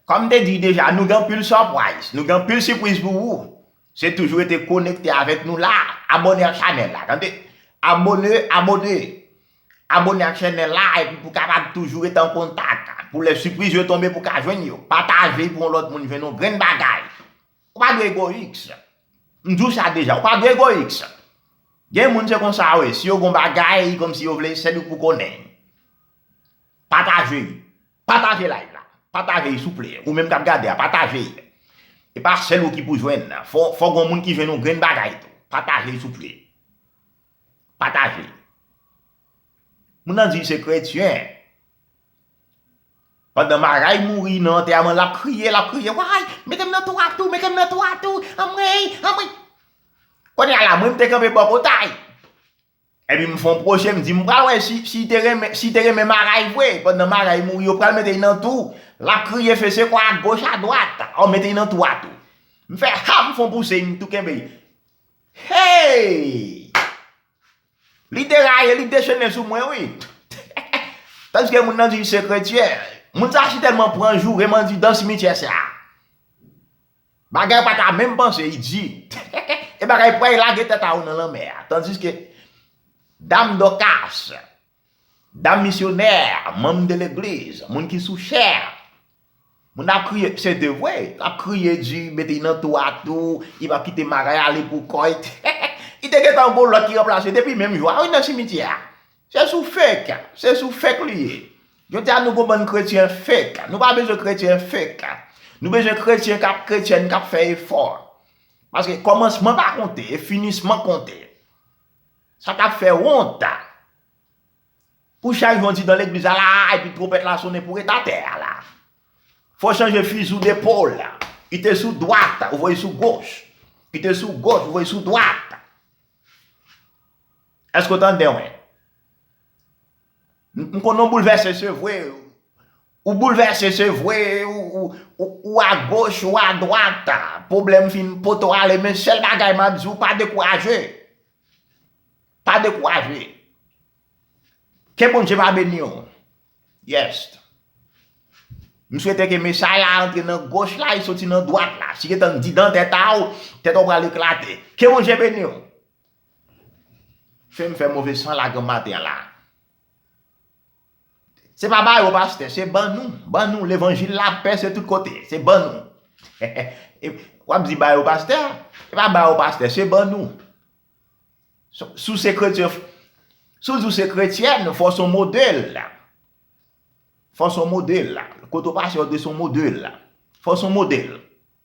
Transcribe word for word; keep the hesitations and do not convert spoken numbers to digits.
Kòm m te di deja, nou gen anpil surprise, nou gen anpil sipriz pou ou. Se toujou rete konekte avèk nou la. Abòne ak chanèl la, tande. Abòne, abòne. Abòne ak chanèl la, epi pou kapab toujou rete an kontak. Pou lè sipriz yo tonbe, pou ka jwenn yo. Pataje pou yon lòt moun jwenn yon grenn bagay. Ou pa dwe egoyis. M di w sa deja, ou pa dwe egoyis. Gen moun se konsa yo ye, si yo gon bagay, kòmsi yo vle sèl ou pou konnen. Pataje. Pataje live la. Pataje souple. Ou menm k ap gade a, pataje. E pa sèl ou ki pou jwenn. Fò, fò gon moun ki jwenn yon grenn bagay tou. Pataje souple. Pataje. Moun nan di se kretyen. Pandan maray mouri nan antèman, l ap kriye, l ap kriye, way, mete m nan twou a tou, mete m nan twou a tou, anmwey, anmwey. Kounye a la, mwen m te kanpe bò kotay. Epi m fè yon pwoche, m di m pral wè si, si te renmen, si te renmen maray vre. Pandan maray mouri, yo pral mete l nan twou. L ap kriye fese kwa agoch adwat. Ò, mete l nan twou a tou. M fè ha, m fè yon pouse, m tou kenbe. Hey! Li deraye, li dechennen sou mwen, wi. Tandiske moun nan di li se kretyen. Moun sa si tèlman pran joure, m ann di dan simityè sa. Bagay pa ta menm panse, li di. E bagay pray lage tèt a ou nan lanmè a. Tandiske dam Dòkas, dam misyonè, manm de legliz, moun ki sou chè, moun ap kriye, se de vre, l ap kriye di, mete l nan twou a tou, li p ap kite maray ale pou kò l. Li te gentan gon lòt ki ranplase depi menm jou a, wi, nan simityè a. Se sou fake, se sou fake li ye. Jodi a nou gon bann kretyen fake. Nou pa bezwen kretyen fake. Nou bezwen kretyen k ap, kretyèn k ap fè efò. Paske kòmansman pa konte, e finisman konte. Sa t ap fè wont. Pou chak jou w di dan legliz la la, epi twonpèt la sonnen pou ret atè a la. Fò w chanje fizi w depòl. Li te sou dwat, ou voye sou goch. Li te sou goch, ou voye sou dwat. Èske w tande mwen? M, m konnen w boulvèse, se vre. Ou boulvèse, se vre. Ou, ou, ou, ou agoch, ou adwat. Pwoblèm fin pote w ale, men sèl bagay m ap di w, pa dekouraje. Pa dekouraje. Ke Bondye pa beni w. Yes. M swete ke mesaj la antre nan goch la, e soti nan dwat la. Si gentan di dan tèt a w, tèt ou pral eklate. Ke Bondye beni w. Fè m fè move san la granm maten an la. Se pa ba yo pastè, se ban nou. Ban nou, levanjil la pèse tout kote. Se ban nou. E w ap di ba yo pastè, e pa ba yo pastè, se ban nou. Si, si w se kretyen, si w di w se kretyèn, fò w se yon modèl. Fò w se yon modèl. Kote w pase, w dwe se yon modèl. Fò w se yon modèl.